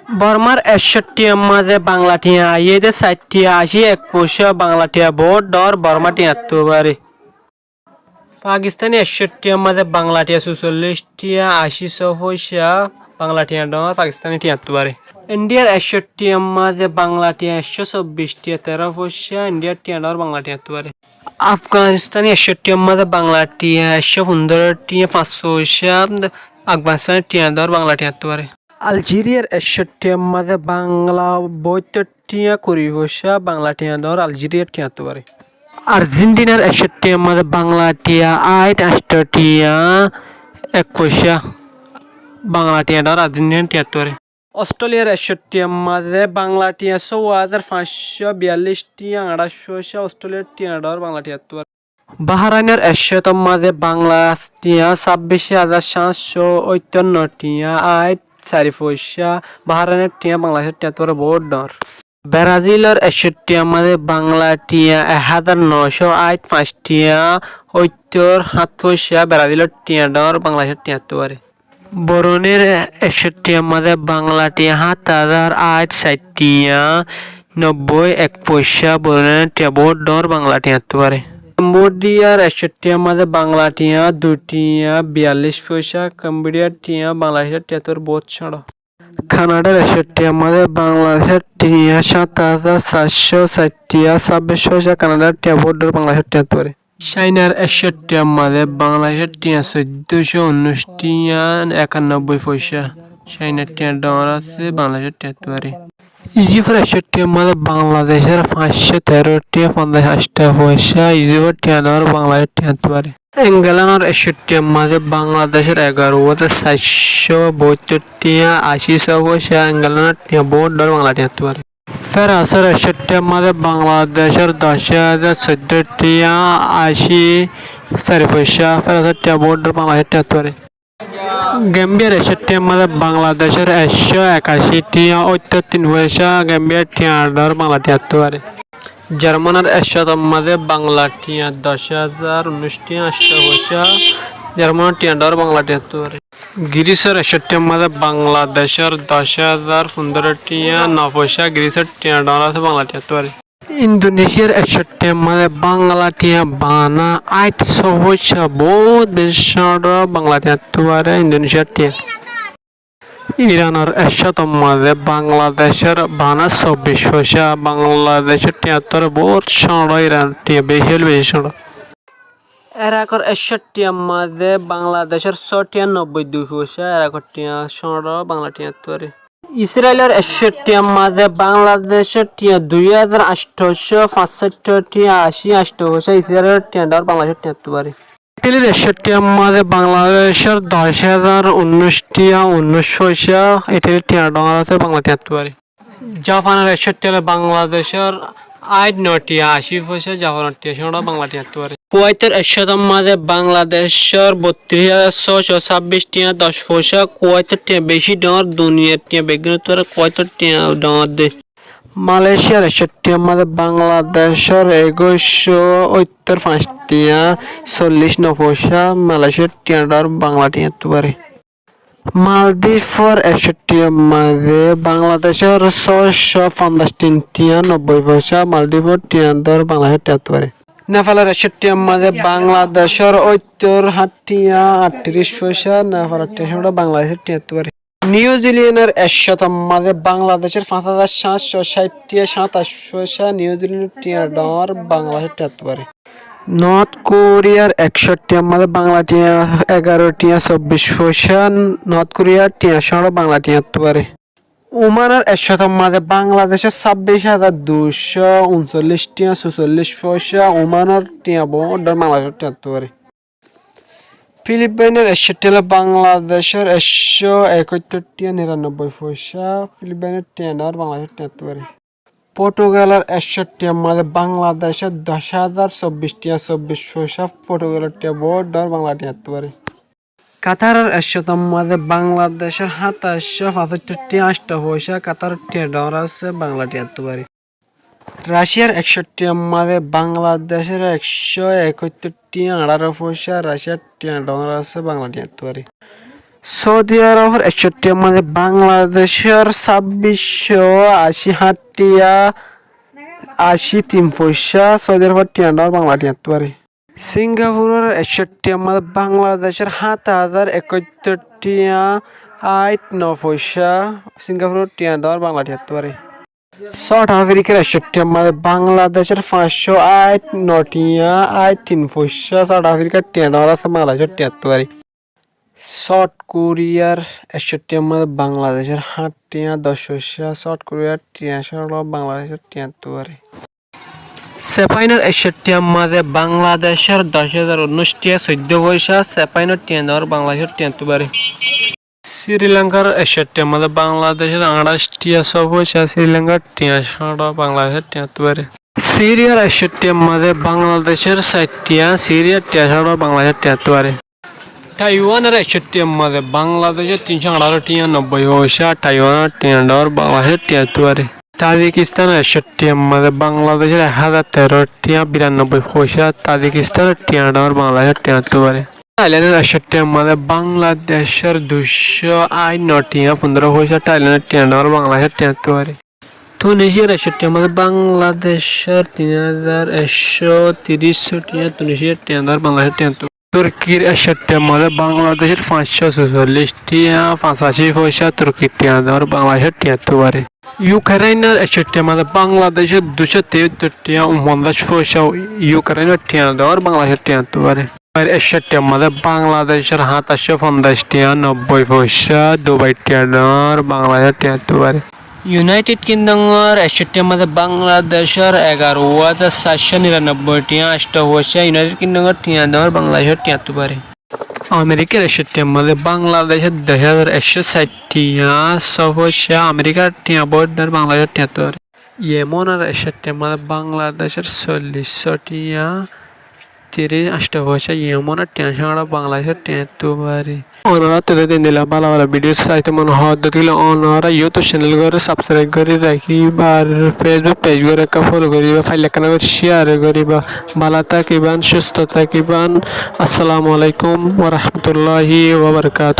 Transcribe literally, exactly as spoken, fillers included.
Bormár ekcó thiañ mazé Bangla thiañ aiyéde sair thiañ ací ek foicá, Bangla thiañ boóut dhoóñr, Bormá thiañttú bari. Pakistáni ekcó thiañ mazé Bangla thiañ sucollíc thiañ ací só foicá, Bangla thiañ dhoóñr, Pakistáni thiañttú bari. Indhíyar ekcó thiañ mazé Bangla thiañ ekcó sobbic thiañ teró foicá, Indhíyar thiañ dhoóñr, Bangla thiañttú bari. Afganistáni ekcó thiañ mazé Bangla thiañ ekcó fundóro thiañ fañs foicá, Afganistáni thiañ dhoóñr, Bangla thiañttú bari. Aljeriyar ekcó thiañ mazé Bangla boóittor thiañ kuri foicá, Bangla thiañ dhoóñr, Aljeriyar thiañttú bari. Arjentinar ekcó thiañ mazé Bangla thiañ áit añctho thiañ ek foicá, Bangla thiañ dhoóñr, Arjentinar thiañttú bari. Osthréliyar ekcó thiañ mazé Bangla thiañ só házar fañs cót biyallíc thiañ añçáic foicá, Osthréliyar thiañ dhoóñr, Bangla thiañttú bari. Bahrainor ekcó mazé Bangla thiañ sábbic házar háñt cót óittor no thiañ áit sair foicá, Bahrainor thiañ Bangladecór thiañttú bari boóut dhoóñr. Brazilor ekcó thiañ mazé Bangla thiañ ek házar no cót áit fañs thiañ óittor háñt foicá, Brazilor thiañ dhoóñr, Bangladecór thiañttú bari. Burunir ekcó thiañ mazé Bangla thiañ háñt házar áit sair thiañ nobbói ek foicá, Burunir thiañ boóut dhoóñr, Bangla thiañttú bari. Kambodiyar ekcó thiañ mazé Bangla thiañ dui thiañ biyallíc foicá, Kambodiyar thiañ Bangladecór thiañttú bari boóut cóñço. Kanadar ekcó thiañ mazé Bangladecór thiañ háñt házar sair cót sair thiañ sábbic foicá, Kanadar thiañ boóut dhoóñr, Bangladecór thiañttú bari. Cainar ekcó thiañ mazé Bangladecór thiañ soiddó cót unnúic thiañ ekannobbói foicá, Cainar thiañ dhoóñr asé, Bangladecór thiañttú bari. Ijifor ekcó thiañ mazé Bangladecór fañs cót teró thiañ fonzaic añctho foicá, Ijifor thiañ dhoóñr, Bangladecór thiañttú bari. Englanor ekcó thiañ mazé Bangladecór egaró házar sair cót boóittor thiañ ací só foicá, Englanor thiañ boóut dhoóñr, Bangla thiañttú bari. Feransar ekcó thiañ mazé Bangladecór doc házar soiddó thiañ ací sair foicá, Feransar thiañ boóut dhoóñr, Bangladecór thiañttú bari. Gambiyar ekcó thiañ mazé Bangladecór ekcó ekací thiañ óittor tin foicá, Gambiyar thiañ dhoóñr, Bangla thiañttú bari. Jarmanor ekcó mazé Bangla thiañ doc házar unnúic thiañ añctho foicá, Jarmanor thiañ dhoóñr, Bangla thiañttú bari. Girísor ekcó thiañ mazé Bangladecór doc házar fundóro thiañ no foicá, Girísor thiañ dhoóñr asé, Bangla thiañttú bari. Indoneciyar ekcó thiañ mazé Bangla thiañ baná áit só foicá, boóut beci cóñço, Bangla thiañttú bari, Indonesiyar thiañ. Iranor ekcó mazé Bangladecór baná sobbic foicá, Bangladecór thiañttú bari boóut cóñço, Iranor thiañ beci óile beci cóñço. Erakor ekcó thiañ mazé Bangladecór só thiañ nobbói dui foicá, Erakor thiañ cóñço, Bangla thiañttú bari. Israilor ekcó thiañ mazé Bangladecór thiañ dui házar añctho cót fañsáitto thiañ ací añctho foicá, Israilor thiañ dhoóñr, Bangladecór thiañttú bari. Italir ekcó thiañ mazé Bangladecór doc házar unnúic thiañ unnúic foicá, Italir thiañ dhoóñr asé, Bangla thiañttú bari. Japanor ekcó thiañ Bangladecór áit no thiañ ací foicá, Japanor thiañ cóñço, Bangla thiañttú bari. Kuwaitor ekcó mazé Bangladecór bottiríc házar só cót sábbic thiañ doc foicá, Kuwaitor thiañ beci dhoóñr, duniyar thiañ beggúnottú bari Kuwaitor thiañ dhoóñr de. Malayciyar ekcó thiañ mazé Bangladecór ekuic cót óittor fañs thiañ sollíc no foicá, Malayciyar thiañ dhoóñr, Bangla thiañttú bari. Maldífor ekcó thiañ mazé Bangladecór só cót fonzaic tin thiañ nobbói foicá, Maldífor thiañ dhoóñr, Bangladecór thiañttú bari. Nepalor ekcó thiañ mazé Bangladecór óittor háñt thiañ añçtiríc foicá, Nepalor thiañ cóñço, Bangladecór thiañttú bari. Niu Zilendor ekcó mazé Bangladecór fañs házar háñt cót cáit thiañ háñtaic foicá, Niu Zilendor thiañ dhoóñr, Bangladecór thiañttú bari. Noót Koriyar ekcó thiañ mazé Bangla thiañ egaró thiañ sobbic foicá, Noót Koriyar thiañ cóñço, Bangla thiañttú bari. Umanor ekcó mazé Bangladecór sábbic házar dui cót unsollíc thiañ susollíc foicá, Umanor thiañ boóut dhoóñr, Bangladecór thiañttú bari. Filipainor ekcó thiañ Bangladecór ekcó ekóittor thiañ nirannobbói foicá, Filipainor thiañ dhoóñr, Bangladecór thiañttú bari. Portugalor ekcó thiañ mazé Bangladecór doc házar sobbic thiañ sobbic foicá, Portugalor thiañ boóut dhoóñr, Bangla thiañttú bari. Kataror ekcó mazé Bangladecór háñtaic cót fañsáitto thiañ añctho foicá, Kataror thiañ dhoóñr asé, Bangla thiañttú bari. Raciyar ekcó thiañ mazé Bangladecór ekcó ekóittor thiañ añçáro foicá, Raciyar thiañ dhoóñr asé, Bangla thiañttú bari. Sóudi Arobor ekcó thiañ mazé Bangladecór sábbic cót ací háñt thiañ ací tin foicá, Sóudi Arobor thiañ dhoóñr Bangla thiañttú baré. Singafuror ekcó thiañ mazé Bangladecór háñt házar ekóttor thiañ áit no foicá, Singafuror thiañ dhoóñr Bangla thiañttú baré. Sóut Afrikar ekcó thiañ mazé Bangladecór fañs cót áit no thiañ áit tin foicá, Sóut Afrikar thiañ dhoóñr asé Bangladecór thiañttú baré. Sóut Koriyar ekcó thiañ mazé Bangladecór háñt thiañ doc foicá, Sóut Koriyar thiañ cóñço Bangladecór thiañttú baré. Sepainor ekcó thiañ mazé Bangladecór doc házar unnúic thiañ soiddó foicá, Sepainor thiañ dhoóñr Bangladecór thiañttú baré. Sri Lankar ekcó thiañ mazé Bangladecór añçáic thiañ só foicá, Sri Lankar thiañ cóñço Bangladecór thiañttú baré. Siriyar ekcó thiañ mazé Bangladecór sair thiañ, Siriyar thiañ cóñço Bangladecór thiañttú baré. Taiwanor ekcó thiañ mazé Bangladecór tin cót añçáro thiañ nobboi foicá, Taiwanor thiañ dhoóñr Bangladecór thiañttú baré. Tajikistanor ekcó thiañ mazé Bangladecór ek házar teró thiañ biranobboi foicá, Tajikistanor thiañ dhoóñr Bangladecór thiañttú baré. Thailandor ekcó thiañ mazé Bangladecór dui cót áit no thiañ fundoró foicá, Thailandor thiañ dhoóñr Bangladecór thiañttú baré. Tunisiyar ekcó thiañ mazé Bangladecór tin házar ekcó tiríc thiañ, Tunisiyar thiañ dhoóñr Bangladecór thiañttú. Turkir ekcó thiañ mazé Bangladecór fañs cót sócallíc thiañ fañsací foicá, Turkir thiañ dhoóñr Bangladecór thiañttú baré. Yukrainor ekcó thiañ mazé Bangladecór dui cót tiyáttor thiañ unfonzaic foicá, Yukrainor thiañ dhoóñr Bangladecór thiañttú baré. Dubair ekcó thiañ mazé Bangladecór háñt aicó fonzaic thiañ nobboi foicá, Dubair thiañ dhoóñr Bangladecór thiañttú baré. Yunaithed Kingdomor ekcó thiañ mazé Bangladecór egaró házar sair cót niranobboi thiañ aicto foicá, Yunaithed Kingdomor thiañ dhoóñr Bangladecór thiañttú baré. Amerikar ekcó thiañ mazé Bangladecór doc házar ekcó sair thiañ só foicá, Amerikar thiañ boóut dhoóñr Bangladecór thiañttú baré. Yemonor ekcó thiañ mazé Bangladecór sollíc cót thiañ tiríc aicto foicá, Yemonor thiañ cóñço Bangladecór thiañttú baré. Onoráttu de endilla bála bála video saité mone hoó de óile onorá YouTube channel goré subscribe gorí rakíba, ar Facebook page goré ekká follow goríba, faillé ekkána gorí share goríba. Bála tákiban, cústo tákiban. Assalamu alaikum wa rahmatullahi wa barakatuhu.